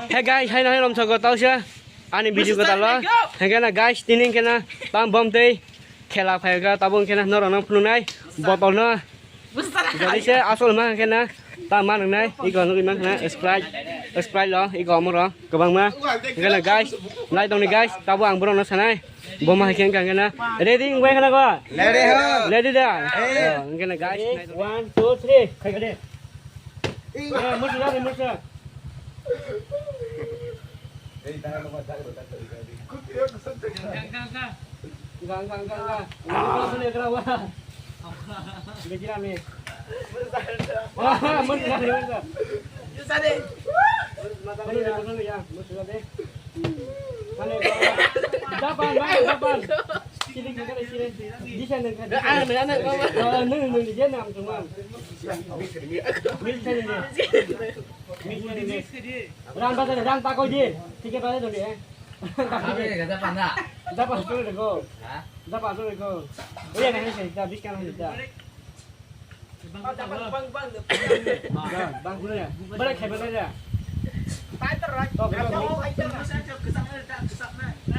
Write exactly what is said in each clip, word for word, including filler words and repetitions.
Hey guys, hai nai romsok go tausa ani video ko talo. Hengkena guys, tini hengkena tam bom tei khela phai ga tabung hengkena norok no phunuknai botol no. Jadi se asol ma hengkena ta ma nang nai iko nugui ma hengkena Sprite, Sprite lo iko amoro kwbangma. Hengkena guys, nai tongni guys, tabo ang borok no sanai. Boma hai khe wngkha hwnkhe na. Ready wngbai khana ko? Ready ho. Ready da? Eh. Oh, hwnkhe na guys. One, two, three. Khai kade. Eh, musu da, musu da. Gang, gang, gang, gang. Musu da, musu da. Dekhi na ni. Musu da, musu da. Musu da, musu da. Musu da, musu da. Japan, bang, Japan. Kiring ka kare kiring. Disha nang ka. Ang nang nang. Oh, nang nang ni je nam tu mam. Mix kari ni. Mix kari ni. Ran ba ran ba ko je. Thik hai ba do ni. Japan na. Japan so le ko. Ha? Japan so le ko. Oye na hai sai da biska na da. Bang, bang, bang, bang. Bang, bang, bang. Balik, balik, balik.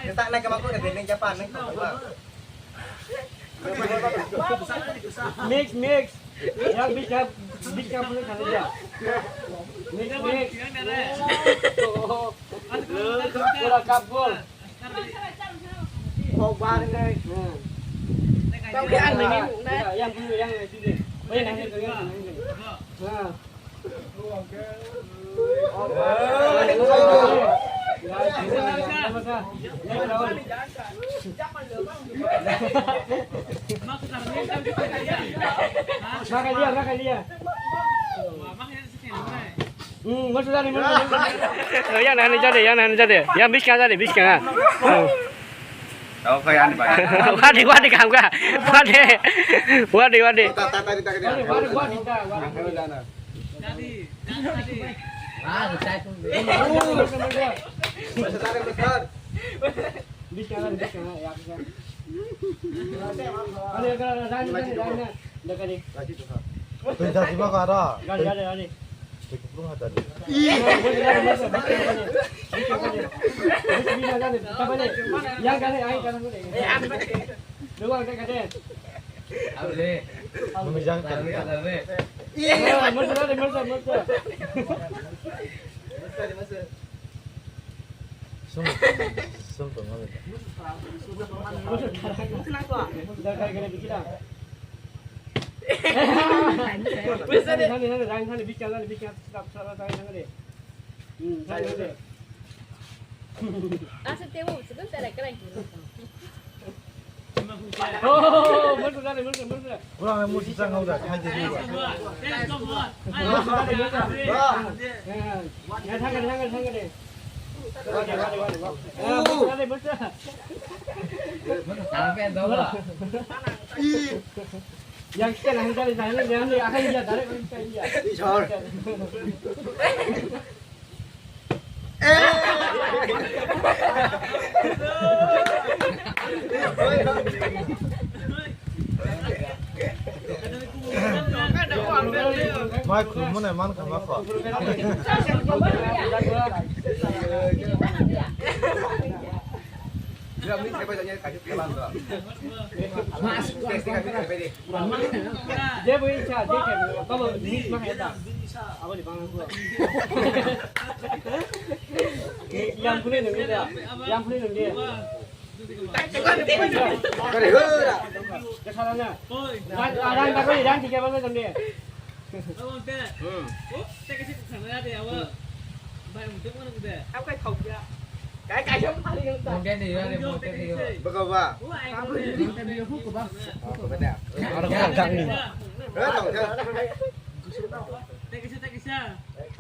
Kesak na kama ko na dene Japan na ko ba. Mix, mix. Yang bisa, bisa punya kali ya. Mix, mix. Oh, oh. Bola cup gol. Kok bar ngai. Kau ke ang ngai muk na. Yang dulu yang ngai sini. Oh, yang ngai yang ngai. Nah. Makan dia, makan dia. Hmm, masuk tadi, masuk tadi. Oh, yang nani jadi, yang nani jadi. Yang biska jadi, biska. Oh. Tau kaya ni ba. Wadi, wadi, kam ka. Wadi. Wadi, wadi. Ta, ta, ta, ta, ta. Wadi, wadi, wadi, ta, wadi. Jadi, jadi. Ah, saya pun. Masuk tadi, masuk. Biska, biska, ya, biska. Ada, ada, ada, ada, ada, ada. Tui jati ba kara. Gari, gari, gari. Tui kuplung ha jati. Yang gari, yang gari. Dua, gari, gari. Mami jang kan. Iya, masuk, masuk, masuk. Sum, sum tongma le. Asa tebo, sebelum saya lagi lagi. Oh, musu dale, musu, musu. Kurang musu sang hau da, khai de. Ya, ya, thang de, thang de, thang de. Wale, wale, wale. Ya, musu dale, musu. Yang kita nang dale, nang dale, yang ni akan dia dale, kita dia. Ishor. Mai khulumani man kha ma kho. Jebo icha, je ke, tolo mix ma hai da. Abo ni bang ko. Yang puni nung dia. Yang puni nung dia. Kare hura. Ke salah na. Ran, ran, ran, ran, tiga bang nung dia. Hmm. Bagawa. Bagawa. Aro kha jang ni. Eh, tong kha.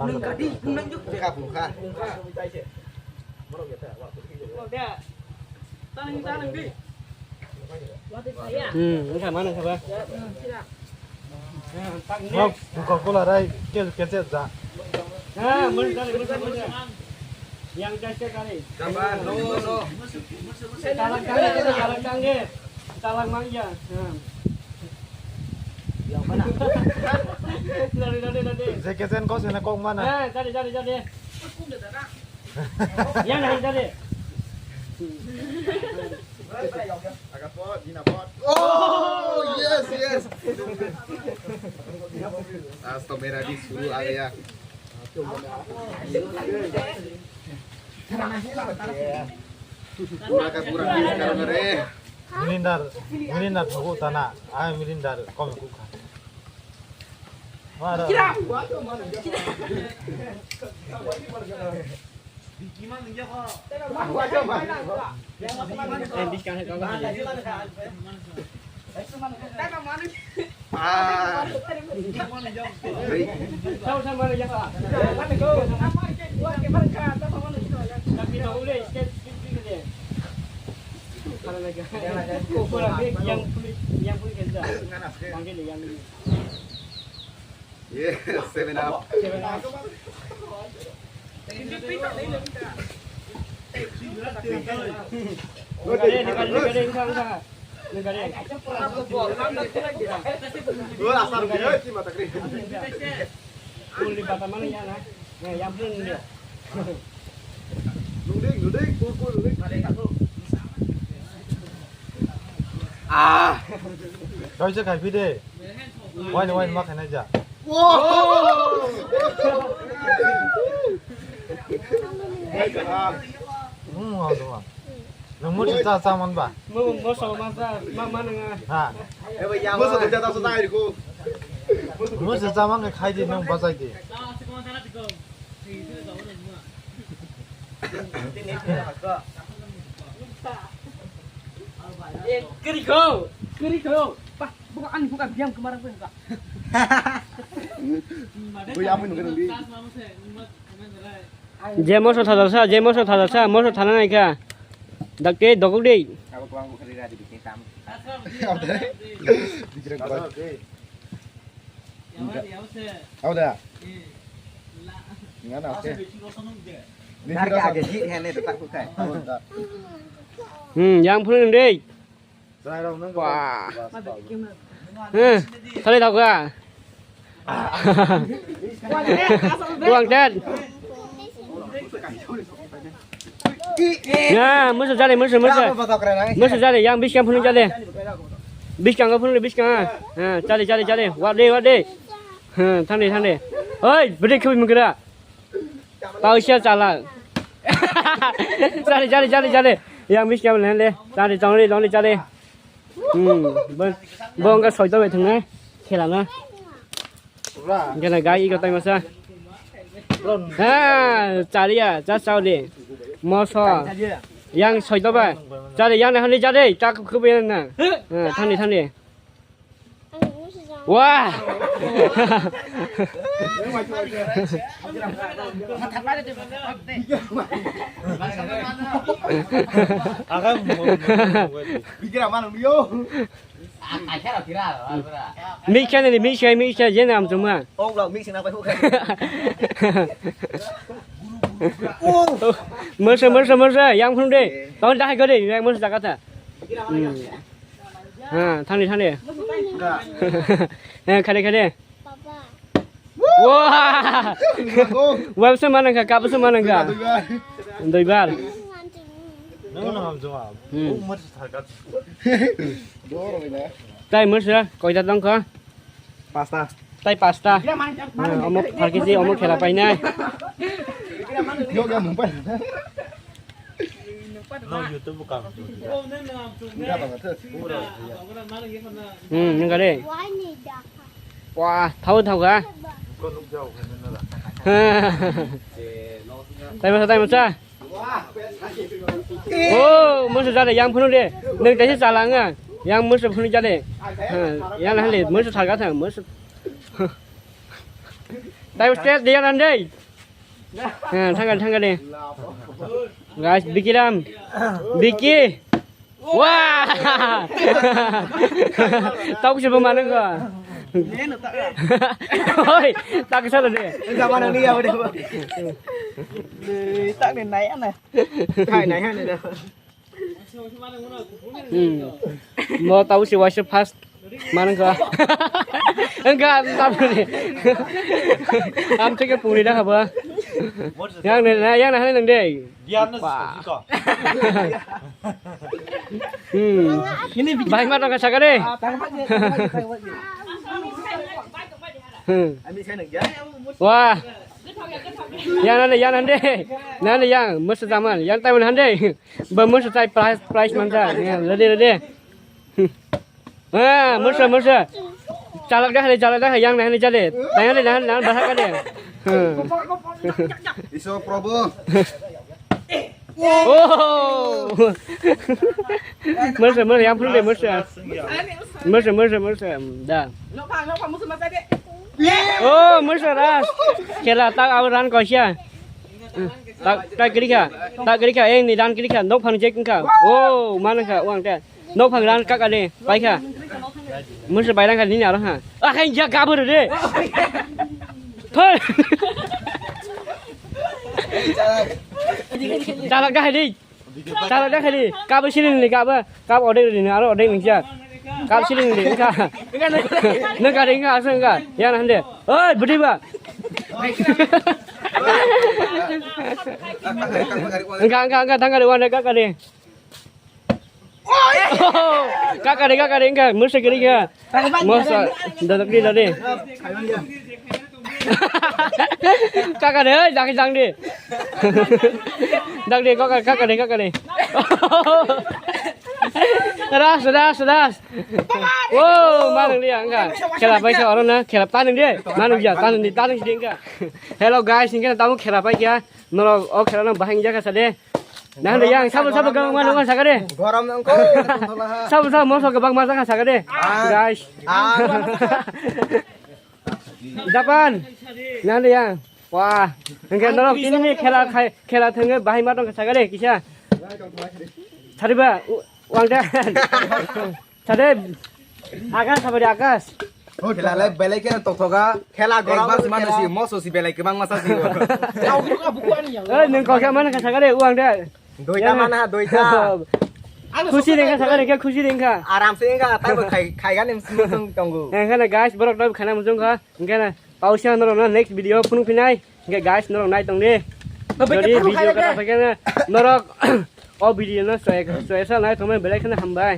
Nung kadi, nung nang juk. Kha, kha. Hmm, wngkha ma nangkha ba. Hok, Coca-Cola rai, ke, ke, ke, ja. Ha, mun kali, mun kali, mun kali. Yang jas ke kali. Sabar, no, no. Talang kali, talang kali. Talang mang ya. Ha. Yang mana? Lari, lari, lari. Je ke jen ko sene kok mana? Ha, jadi, jadi, jadi. Yang nahi tadi. Agapot, dinapot. Oh, yes, yes. Asto mera di suru agaya. Pura ka pura miss karna re. Milindar, milindar thago tana. Ai milindar kom kukha. Mara. Yes, seven up. Ah. Kau je kai pide. Wai ni wai ni ma khainai ja. Hmm, hau duma. Nang musi cha cha man ba. Mo mo so ma sa ma ma nang. Ha. Musi cha cha sa dai ko. Musi cha man khai di nang ba sai di. Kiri ko, kiri ko. Buka ani buka biang kemara ko ka. Ui, apa nunggu nunggu? Je moso thadar sa, je moso thadar sa, moso thana nai kha. Dakte dokok dei. Apa ko angku kari radi bikin tam. Apa deh? Bikin kuat. Apa dah? Nggak nak. Nari ka age ji hene tak bukai. Hmm, yang phun dei. Wah. Eh, thali thok ka. Buang ten. Ya, musu jale, musu, musu. Musu jale, yang biskang phunu jale. Biskang phunu, biskang. Ha, jale, jale, jale. Wade, wade. Ha, thangde, thangde. Oi, bede khabi mukra. Pausia chala. Jale, jale, jale, jale. Yang biskang phunu le. Jale, jale, jale, jale. Hmm, bo, bo wngkha soito bai thwngnai khela no. Gana gai iko tai masa. Ha, chaliya, cha chao de. Moso. Yang soito ba. Chali yang na hani jade, cha khubui na. Ha, thani, thani. Wah. Mikha ni, mikha, mikha, je nam chuma. Masa, masa, masa, yang phun de. Tong dahai gade, yang masa jaga tha. Hmm. Ha, thani, thani. Ha, khade, khade. Wah! Wah, se manang ka, kap se manang ka. Duibar. Duibar. Nang nang am jawab. Hmm. Oh, mar sa ka. Dor wina. Tai mar sa, koita tong ka? Pasta. Tai pasta. Hmm, omo phar kiji, omo khela painai. Yo, ya, mumpai. No, YouTube buka. Hmm, nung kare. Wah, thau thau ga. Tai masa, tai masa. Oh, musu jale yang phunu de. Nung tai chala nga. Yang musu phunu jale. Ha, yang hale musu thaga tha musu. Tai masa de yang ande. Ha, thangka, thangka de. Guys, Bikiram. Biki. Wah! Tau se bo manang ko. Oi, tak sa de. Enggak mana ni ya udah. Tak ni naik ana. Hai naik ana dah. Hmm. Mo tau si waisa first manang ko. Enggak, tapi ni. Am theke puri dah apa? Yang ni, yang ni, yang ni, yang ni. Diyan na Ba. Siko. Hmm. Ini bikin Bahai ma tongkha saka de. Hmm. Wah. Yang nande, yang nande. Nande yang mesti zaman. Yang tahu nande. Ba mesti cai price, price manja. Ya, ready, ready. Hmm. Ah, mursa, mursa. Chalak dah, chalak dah, yang dah, jadi. Tanya deh, dah, dah, bahasa kan dia. Hmm. Iso Prabhu. Oh. Mursa, mursa, yang perlu deh, mursa. Mursa, mursa, mursa. Dah. Oh, mursa ras. Kela tak awal ran kau sia. Tak, tak kiri kha. Tak kiri kha, yang ni ran kiri kha. Nok phang jek kha. Oh, mana kha, uang te. Nok phang ran kaka de, pai kha. Mun se bai rang kha nini aro ha. Ah, khain ja gabur de. Thoi. Chalak dah di. Chalak dah di. Kabo siling ni kabo. Kabo odek ni aro odek ni ja. Kabo siling ni ka. Nang ka de ka asang ka. Ya nan de. Oi, budi ba. Enggak, enggak, enggak, tangga de wan de kaka de. Kakari, kakari, engka, musa kiri ka. Musa, dadak di, dadi. Kakari, oi, jang, jang di. Dak di, kakari, kakari, kakari. Ras, ras, ras. Wow, manang dia, engka. Khela pai kha, oro na, khela tanang di. Manang dia, tanang di, tanang di, engka. Hello guys, engka tamu khela pai kha. Norok o khela no bahai jaka sa de. Nang de yang sabo sabo gang mano kan sakade. Gorom nang ko. Sabo sabo moso ke bang masa kan sakade. Ah. Guys. Ah. Japan. Nang de yang. Wah. Engke norok tini ni khela khai khela thenge bahai ma tong sakade kisa. Thariba wang de. Sade, Akash, sabari Akash. Khela lai belai khe toktoga. Khela gorom ekbar se mano khela. Si, moso si belai kebang masa si. Tau buku ani yang. Eh, nung kok mana kasa kare uang de. Doita mana, doita. Khusi dengkha sakare ke khusi dengkha. Aram se engka, tai bo khai, khai gani musung tongo. Engkana guys, borok doi khana musung kha. Engkana pausia norok no next video phunuk phinai. Engke guys, norok nai tong de. Jodi video kata phai khe norok o video no soya soya sa nai tong belai khana hambai.